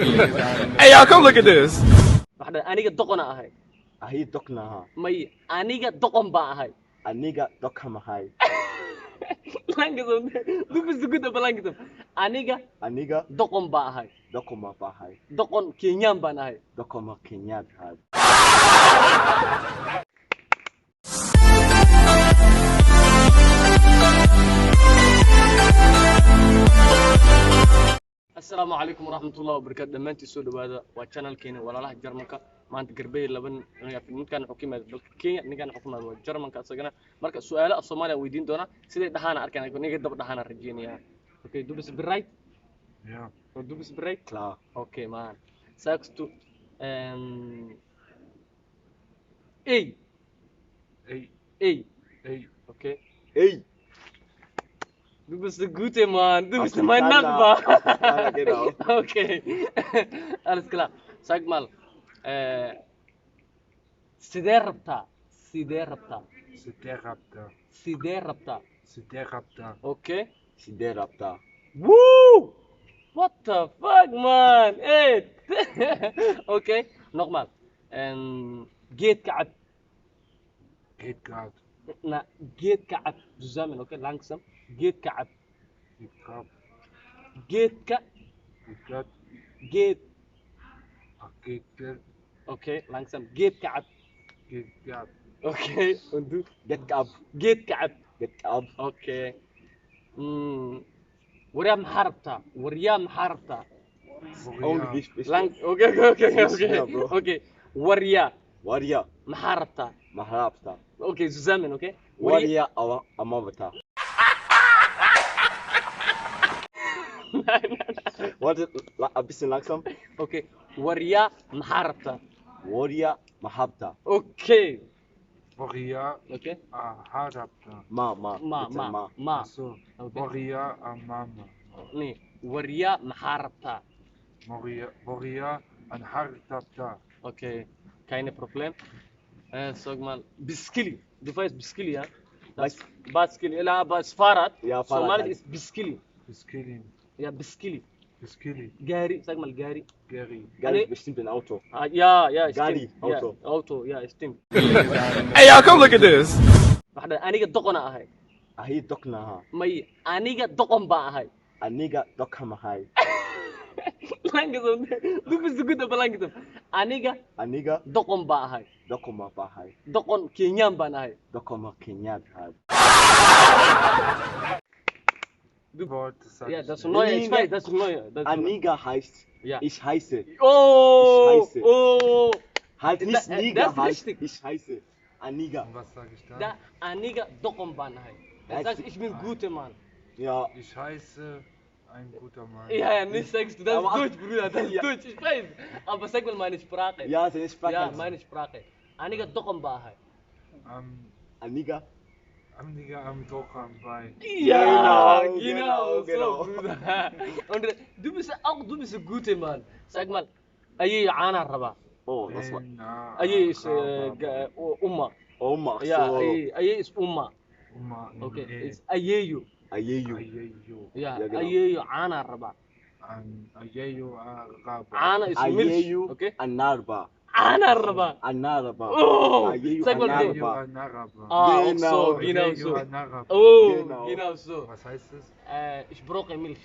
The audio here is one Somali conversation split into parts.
Hey, y'all, come look at this. Waxaa dhahay aniga doqona ahay. Ahi doknaha. May, aniga doqon baa ahay. Aniga dokamahay. Langsam, du bist gut, aber langsam. Aniga Aniga doqon baa ahay. Dokoma bahay. Doqon Kenyaan baan ahay. Dokoma Kenyan hay. Asalaamu calaykum waraxmatullahi wabarakaatu. Dhammaantiin soo dhawaada, waa channelkeena Walaalaha Jarmalka. Maanta garbey laba nin, ninkan wuxuu ka yimaada dalka Kenya, ninkan wuxuu ka yimaada waa Jarmalka isagana. Marka su-aalo af Soomaaliya weydiin doonaa, siday dhahaana arkaan, ninka daba dhahaana rajeynayaa. Okay, du bist bereit? Ja. Oh, du bist bereit? Klar. Okay, man, sagst du ey? Ey, ey. Ey. Okay. Ey. Du bist der gute Mann, du bist mein Afrikaner, Nachbar. Afrikaner, genau. Okay, alles klar. Sag mal, sidee rabtaa? Sidee rabtaa? Sidee rabtaa? Sidee rabtaa? Sidee rabtaa? Okay. Sidee rabtaa? Woo! What the fuck, man? Hey! Okay, nochmal. Geedka cab. Geedka cad. Na, geedka cab. Zusammen, okay? Langsam. Geedka cab. Geedka cab. Geedka. Geedka. Geed. Ah, geedka. Okay, langsam. Geedka cab. Geedka cab. Okay, und du? Geedka ab. Geedka cab. Geedka ab. Okay. Waryaa maxaa rabtaa? Waryaa maxaa rabtaa? Only ich Lang, okay. Yeah, bro. Okay. Waryaa Warya maxaa rabtaa? maxaa rabtaa? Okay, zusammen, okay? Warya awa amabata. Warte, ein bisschen langsam. Okay. Waryaa maxaa rabtaa? Warya mahabta. Okay. Waryaa Okay. maxaa rabtaa? Ma ma. Ma Bitte ma ma. Ma. So, Okay. waryaa amama. Nee, waryaa maxaa rabtaa? Waryaa, waryaa maxaa rabtaa? Okay, keine Problem. Sag mal, Biskili. Du weißt Biskili, ja? Das Baskili, la, bas Fahrrad. Ja, Fahrrad Somali halt. ist Biskili. Biskili. Ja, Biskili. Biskili. Gari, sag mal Gari. Gari. Gari Nee. ist bestimmt ein Auto. Ah, ja, ja, Gari, stimmt. Ja, Auto. Auto, ja, stimmt. Hey, y'all, come look at this. Waxaa dhahay aniga doqona ahay. Ahi doknaha. May, aniga doqon baa ahay. Aniga dokamahay. Langsam, du bist gut, aber langsam. Aniga Aniga doqon baa ahay. dokoma bahay. Doqon Kenyaan baan ahay. Dokoma Kenyan hay. Wort sag Ja, ich das ist nicht. neu, Nee, ich nee. weiß, das ist neu. Das ist neu. Aniga heißt Ja. ich heiße. Oh, Ich heiße. oh. Halt nicht Niger das ist heißt richtig. ich heiße. Aniga. Und was sag ich dann? Da, aniga doqon baan ahay. Das Heißt- heißt, ich bin guter Mann. Ja. Ich heiße ein guter Mann. Ja, ja, nicht sagst du, das ist Aber- Deutsch, Bruder, das ist Ja. Deutsch, ich weiß. Aber sag mal meine Sprache. Ja, seine Sprache. Ja, meine Sprache. Aniga doqon baa ahay. Am, Aniga. Amiga am Dokan bei. Ja, Genau, genau, genau, so, genau. Bruder. Und du bist auch, du bist ein guter Mann. Sag mal, ayeeyo caanaa rabaa. Oh, das war. Ayeeyo ist umma. Oma. Ja, So. ayeeyo, ayeeyo ist umma. Uma. Okay, ist ayeeyo. Ayeyu. Ayeyo. Ja, Ja, genau. ayeeyo caanaa rabaa. An Ayeyo Araba. Caana ist Milch. Ayeyu. Okay? Anarba. Caanaa rabaa. Anarba. Oh, Ayeyu sag mal Anarba. Ayeyo Anaraba. Ah, auch Genau. so, genau Ayeyo so. Anaraba. Oh, Genau. genau so. Was heißt das? Ich brauche Milch.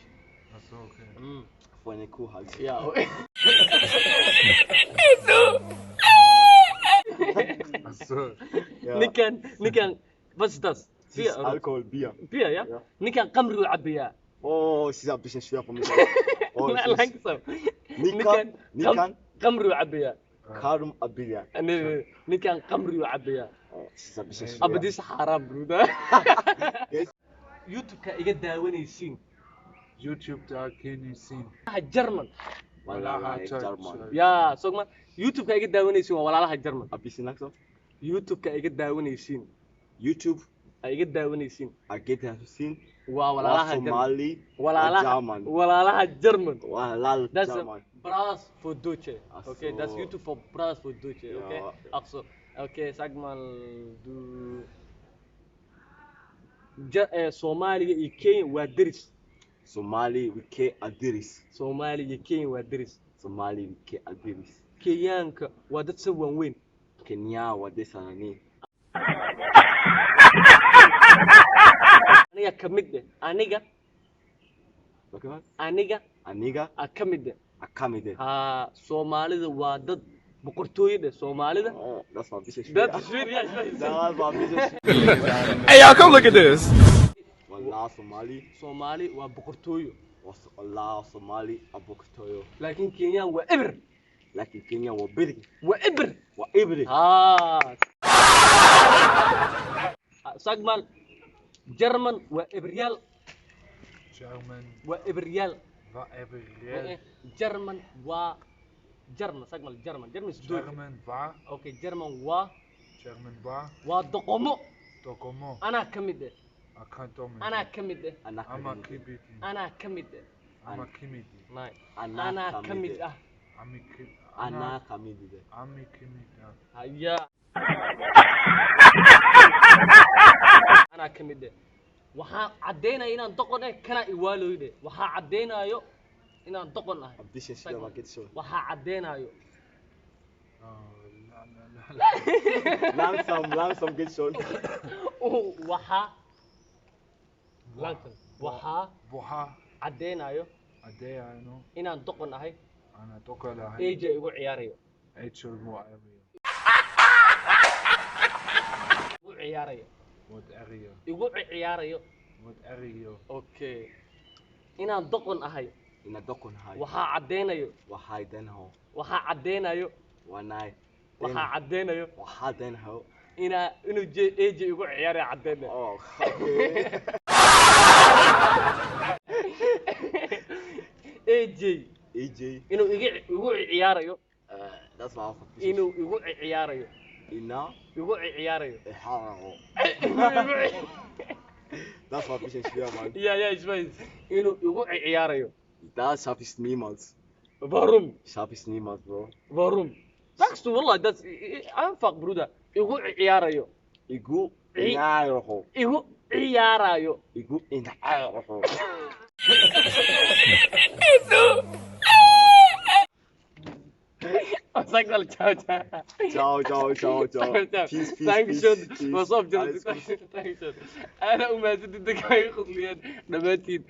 Achso, okay. Mm. Vor eine Kuh halt. Ja. Achso. Ja. Ninkan, ninkan, was ist das? Das ist Bier, oder? Alkohol, Bier. Bier, ja? Ja. Ninkan khamri uu cabayaa. Oh, es ist ein bisschen schwer für mich. Oh, es ist. Langsam. Nikan, Nikan, khamri uu cabayaa. Karum Abilia. Nee, ninkan khamri uu cabayaa. Oh, es ist ein bisschen schwer. Aber das ist haram, Bruder. Yes. YouTube-ka iga daawanaysiin. YouTube da kenne ich sie. German. Walaalaha German. Ja, sag mal, YouTube-ka iga daawanaysiin waa walaalaha German. Ein bisschen langsam. YouTube-ka iga daawanaysiin. YouTube, Ay iga daawanaysiin Argentina, waa waa walaalaha German. Somali, waa Walaalaha German. Walaalaha German. Walaal Das German. Bras für Deutsche. Ach Okay, das so. YouTube für Bras für Deutsche, okay? Ja. Ach so. Okay, sag mal, du Soomaaliga iyo Kenya waa deris. Somali, we ke Adiris. Soomaaliga iyo Kenya waa deris. Somali ke albiris. Kenyaanka waa dad sa waaweyn. Kenya wa desanani. Aniga ka mid eh, aniga. Okay. Aniga. Aniga a ka mid eh. Akamide. Ha, Soomaalida waa dad boqortooyo dheh Soomaalida. Oh, das war ein bisschen schwer. Dad schwer, ja, ich weiß. Das war ein bisschen schwer. Hey, y'all, come look at this. Wallah Somali, Soomaali waa boqortooyo. Wallah Somali aboktoyo. Laakiin Kenyaan waa eber. Laakiin Kenya waa biri. Waa eber. Waa ibri. Ha. Sag mal, German waa eberyaal. German Waa eberyaal. war Everett. German waa German, sag mal German. German is Deutsch. German war, Okay, German waa German war, waa doqomo. Dokomo, Anaa ka mid eh. Akantomi, Anaa ka mid eh. Amakibidi, Anaa ka mid eh. Amakimidi, Nice. Anaa ka mid ah. Amiki, Anaa kamide. Amikimida, Haya. Anaa ka mid eh. Waxaa caddeynaya inaan doqon eh, kana iwaalooyde. Waxaa caddeynayo inaan doqon ahay. Ein bisschen schwer, aber geht schon. Waxaa caddeynayo. Oh, la, la, la, la. Langsam, langsam geht schon. Waxaa langsam. Waxaa Woha, caddeynayo Adeano, inaan doqon ahay. Ana Dokala, AJ igu ciyaarayo. Angel Mo Area, Igu ciyaarayo. What area, Igu ciyaarayo. What area, Okay. Inaan doqon ahay. Ina dokon hay. Waxaa caddeynayo. Waxay den ho. Waxaa caddeynayo. Wanai. Waxaa caddeynayo Waxaa den ho. inaa inuu J AJ igu ciyaarayo caddeynayo. Oh, okay. AJ AJ. inuu iga igu ciyaarayo. Das war auch ein bisschen Inuu igu ciyaarayo. Ina Igu ciyaarayo. Haro. Das war ein bisschen schwer, Mann. Ja, ja, ich weiß. Inuu igu ciyaarayo. Das schaffe ich niemals. Warum? Schaffe ich niemals, Bro. Warum? Sagst du wallah, das einfach, Bruder. Igu ciyaarayo. Igu inaaro. Igu ciyaarayo. Igu inaaro. Sag mal ciao, ciao. Ciao, ciao, ciao, ciao. Peace, peace, Dankeschön. peace, peace. Was auf, Alles gut. Dankeschön. Ana umahadsanid dadka ay khudliyeen dhammaantiin.